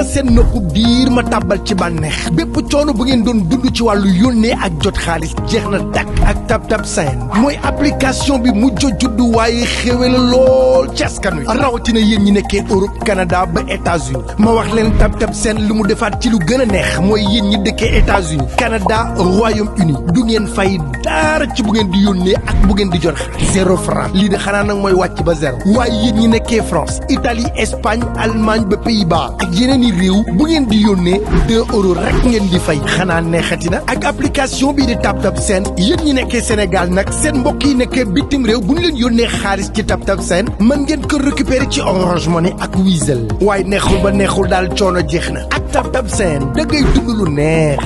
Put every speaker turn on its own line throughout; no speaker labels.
seen noppu biir ma tàbbal ci bànneex bépp coono bu ngeen doon dund ci wàllu yónnee ak jot xaalis jeex na dakk ak TapTap Send mooy application bi mujj juddu waaye xéwé la lool ci askan wi rawatina yéen ñi nekkee Europe Canada ba États-Unis ma wax leen TapTap Send lu mu defaat ci lu gën a neex mooy yéen ñi dëkkee États-Unis Canada Royaume-Uni du ngeen fay dara ci bu ngeen di yónnee ak bu ngeen di jot xaalis 0 franc lii de xanaa nag mooy wàcc ba zéro waaye yéen ñi nekkee France Italie Espagne Allemagne ba Pays-Bas ak yeneen i réew bu ngeen di yónnee 2 euros rek ngeen di fay xanaa neexati na ak application bii di TapTap Send yéen ñi nekkee Sénégal nag seen mbokk yi nekkee bitim réew bu ñu leen yónnee xaalis ci TapTap Send mën ngeen ko récupérer ci Orange Money ak Wizall waaye neexul ba neexul daal coono jeex na ak TapTap Send da ngay dund lu neex.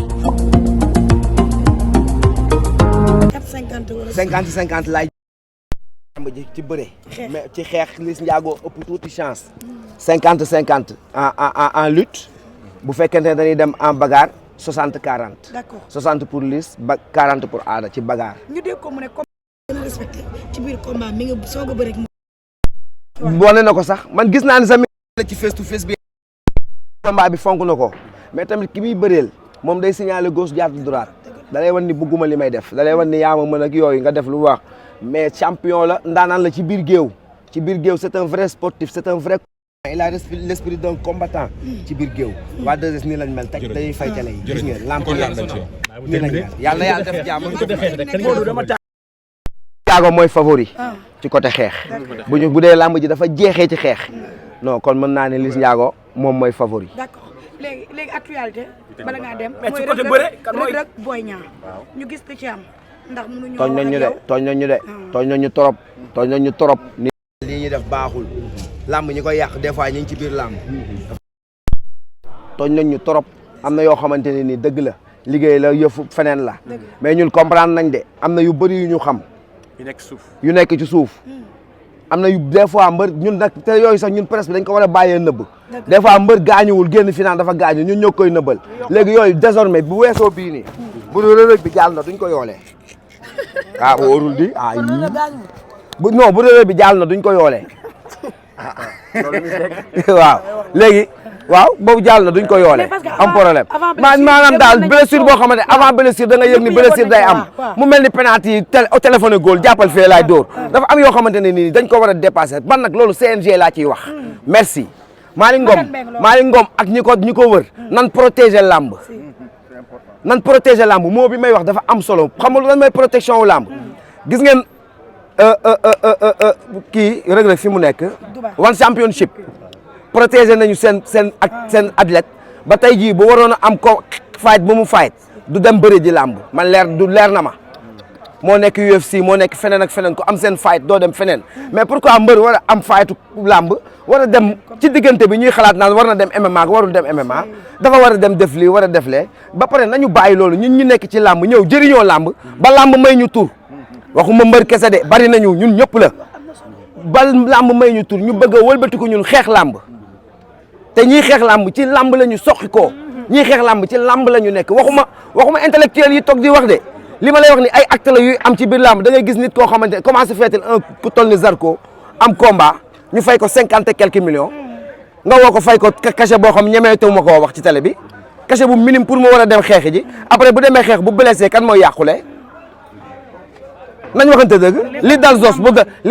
50-50 laay ci bëre mais ci xeex Liss Ndiago ëpp tuuti chance 50-50 en lutte bu fekkente ne dañuy dem en bagarre 60-40
d'accord
60 pour Liss ba 40 pour Ada ci bagarre
ñu dégg ko mu ne comme gën a respecté ci biir combat mi nga soog a bëre
boole na ko sax man gis naa ne sax mi ci face to face bi combat bi fonk na ko mais tamit ki muy bëreel moom day signaler gauche jaatu droite da lay wan ni bëgguma li may def da lay wan ni yaa ma mën ak yooyu nga def lu wax mais champion la ndaanaan la ci biir géew c'est un vrai sportif c'est un vrai il a l'esprit d'un combattant ci biir géew waa 2S nii lañ mel teg dañuy fay télé yi gis ngeen lamp nii lañ mel yàlla na yàlla def jàmm Ndiago mooy favori ci côté xeex bu dee lamb ji dafa jeexee ci xeex non kon mën naa ne Liss Ndiago moom mooy favori.
d'accord léegi actualité bala ngaa dem
mais ci côté bëre kan mooy
Reug Boy Niang ñu gis li ci am ndax mënuñu
tooñ nañ ñu trop ni lii ñuy def baaxul lamb ñi koy yàq des fois ñi ngi ci biir lamb tooñ nañ ñu trop am na yoo xamante ne ni dëgg la liggéey la yëfu feneen la mais ñun comprendre nañ de am na yu bëri yu ñu xam yu nekk ci suuf am na yu des fois mbër ñun nag te yooyu sax ñun presque dañ ko war a bàyyee nëbb des fois mbër gaañuwul génn final dafa gaañu ñun ñoo koy nëbbal léegi yooyu désormais bu weesoo bii nii bu Reug bi jàll na duñ ko yoolee wóorul di bu Reug bi jàll na duñ ko yoolee waaw léegi waaw boobu jàll na duñ ko yoolee am problème maanaam daal blessure boo xamante avant blessure da nga yëg ni blessure day am mu mel ni penalty yi téléphone góol jàppal fee laay dóor dafa am yoo xamante ne nii dañ ko war a dépasser ban nag loolu CNG laa ciy wax merci Malick Ngom ak ñi ko wër nan protéger lamb moo bi may wax dafa am solo xam nga lan mooy protection wu lamb gis ngeen kii Reug fi mu nekk One Championship protéger nañu seen athlète ba tey jii bu waroon a am ko fight bu mu fight du dem bëri ji làmb man leer na ma moo nekk UFC moo nekk feneen ak feneen ko am seen fight doo dem feneen mais pourquoi mbër war a am fightu làmb war a dem ci diggante bi ñuy xalaat naan war na dem MMA warul dem MMA dafa war a dem def lii war a def lee ba pare nañu bàyyi loolu ñun ñu nekk ci làmb ñëw jëriñoo làmb ba làmb may ñu tur waxuma mbër kese de bari nañu ñun ñëpp la ba làmb may ñu tur ñu bëgg a wëlbatiku ñun xeex làmb te ñii xeex làmb ci làmb la ñu soqi koo ñii xeex làmb ci làmb la ñu nekk waxuma intellectuel yi toog di wax de li ma lay wax ni ay acte la yuy am ci biir làmb da ngay gis nit koo xamante ne comment se fait-il ku toll ni Zarko am combat ñu fay ko 50 et quelques millions nga woo ko fay ko cachet boo xam ñemeetu ma koo wax ci télé bi cachet bu minime pour mu war a dem xeexi ji après bu demee xeex bu blessé kan mooy yàqule nañ waxante dëgg li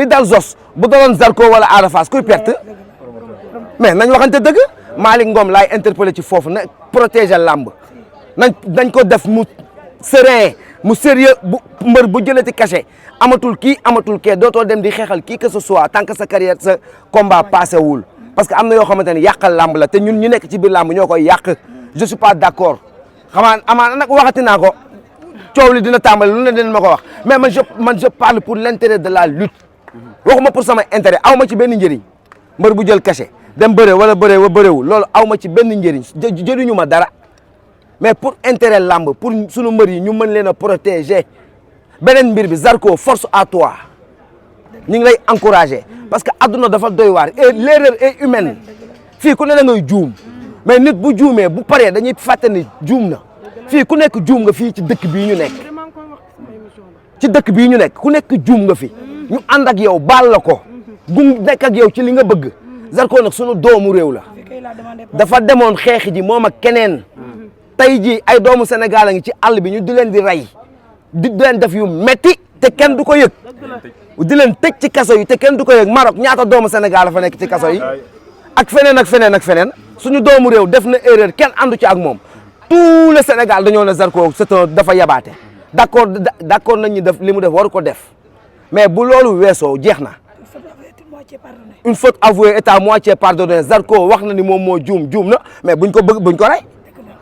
dal Zos bu daloon Zarko wala Ada Fass kuy perte mais nañ waxante dëgg Malick Ngom laay interpellé ci foofu na protéger làmb nañ ko def mu serein mu sérieux bu mbër bu jëlati cachet amatul kii amatul kee dootoo dem di xeexal kii que ce soit tant que sa carrière sa combat passé wul parce que am na yoo xamante ne yàqal làmb la te ñun ñu nekk ci biir làmb ñoo koy yàq je suis pas d'accord amaana nag waxati naa ko coow li dina tàmbali lu ne dinañ ma ko wax mais man je parle pour l'intérêt de la lutte waxuma pour sama intérêt aw ma ci benn njëriñ mbër bu jël cachet dem bëre wala bërewul loolu aw ma ci benn njëriñ jëriñu ma dara mais pour intérêt lamb pour sunu mbër yi ñu mën leen a protéger beneen mbir bi Zarko force à toi ñu ngi lay encourager parce que adduna dafa doy waar et l'erreur est humaine fii ku ne da ngay juum mais nit bu juumee bu paree dañuy fàtte ni juum na fii ku nekk juum nga fii ci dëkk bii ñu nekk ku nekk juum nga fi ñu ànd ak yow baal la ko gu nekk ak yow ci li nga bëgg Zarko nag sunu doomu réew la dafa demoon xeexi ji moom ak keneen tey jii ay doomu Sénégal a ngi ci àll bi ñu di leen di rey di leen def yu metti te kenn du ko yëg di leen tëj ci kaso yi te kenn du ko yëg Maroc ñaata doomu Sénégal fa nekk ci kaso yi ak feneen ak feneen ak feneen suñu doomu réew def na erreur kenn àndu ci ak moom tout le Sénégal dañoo ne Zarko dafa yabaate d'accord nañ ñu def li mu def waru ko def mais bu loolu weesoo jeex na une faute avouée est à moitié pardonnée Zarko wax na ni moom moo juum na mais buñ ko rey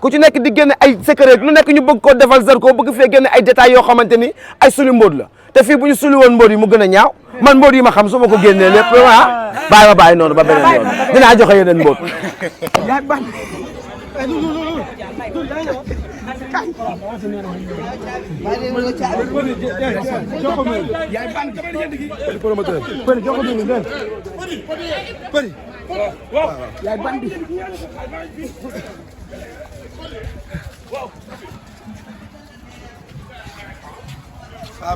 ku ci nekk di génne ay secret lu nekk ñu bëgg ko defal Zarko bëgg fee génne ay détails yoo xamante ni ay suli mbóot la te fii bu ñu suli woon mbóot yi mu gën a ñaaw man mbóot yi ma xam su ma ko génnee lépp bàyyi noonu ba beneen yoon dinaa joxe yeneen mbóot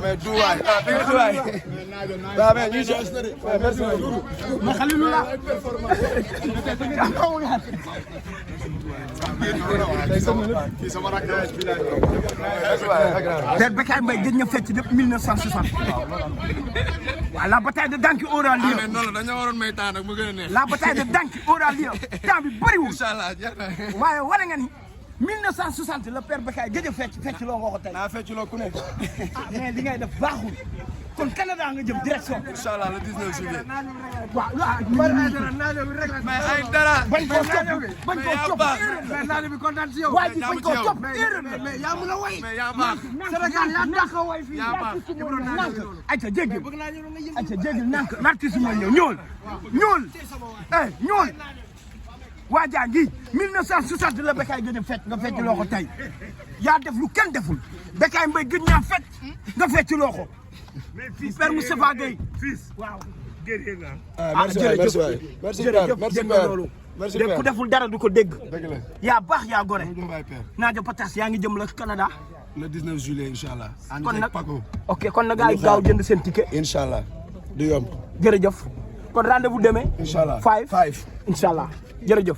mais Duwaay Duwaay mais ñu ci merci ma Khalilullah
Père Bécaye Mbaye gëj nga fecc depuis 1960 waaw la bataille de Danki aura lieu
mais non dañu waroon may temps nag mu gën a neex
la bataille de Danki aura lieu temps bi bëriwul
inshallah
waaye wane nga ni 1960 la Père Bécaye gëj a fecc loo nga ko tey.
naa fecc loo ku nekk.
mais li ngay def baaxul kon Canada nga jëm direction.
Inch'Allah le 19 juillet.
waaw
mais ay dara.
bañ koo topp
mais naa bi kontaan si yow.
waa ji bañ koo topp
mais yaa mun a way. mais yaa baax.
Sénégal yaa dàq a way fii.
yaa baax
ayca jéggil nank l'artiste mooy ñëw ñool waa jaa ngi 1960 la Bécaye gëj a fecc nga fecc loo ko tey yaa def lu kenn deful Bécaye Mbaye gëj ñaa fecc nga fecc loo ko Père Moustapha Gueye waaw merci Père ku deful dara du ko dégg yaa baax yaa gore naajo patas yaa ngi jëm la Canada
le 19 juillet inchallah
kon nag ok kon nag gaa yi gaaw jënd seen ticket
inchallah du yomb
jërëjëf kon rendez-vous demain
inchallah
5 inchallah jërëjëf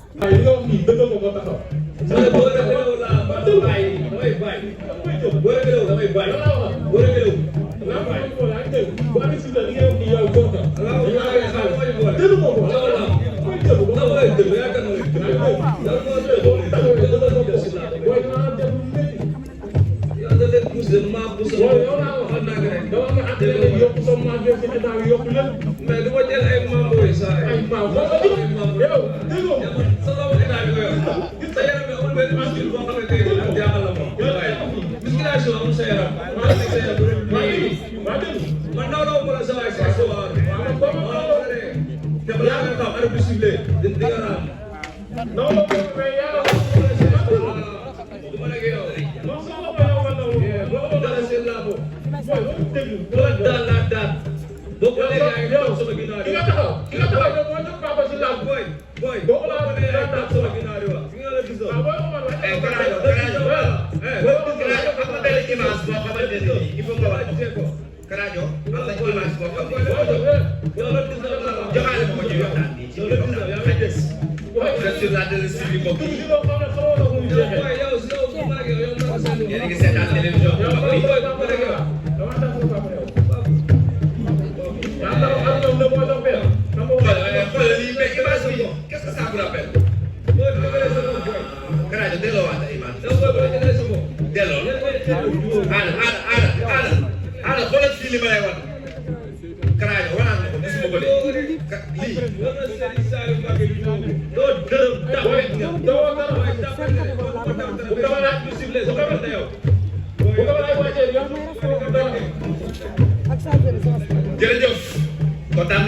jërëjëf kontaan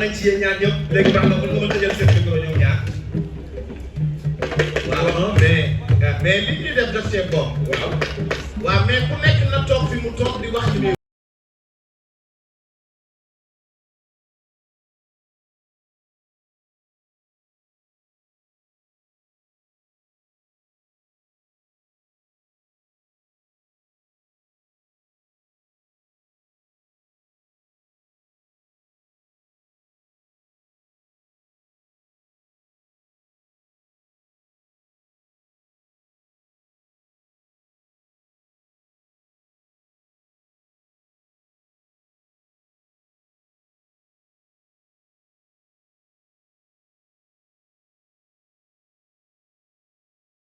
nañ ci yéen ñaar ñëpp léegi baax na mën nga ma tëjal seen micro ñoom ñaar waaw mais li ñu def def see bon waaw mais ku nekk na toog fi mu toog di wax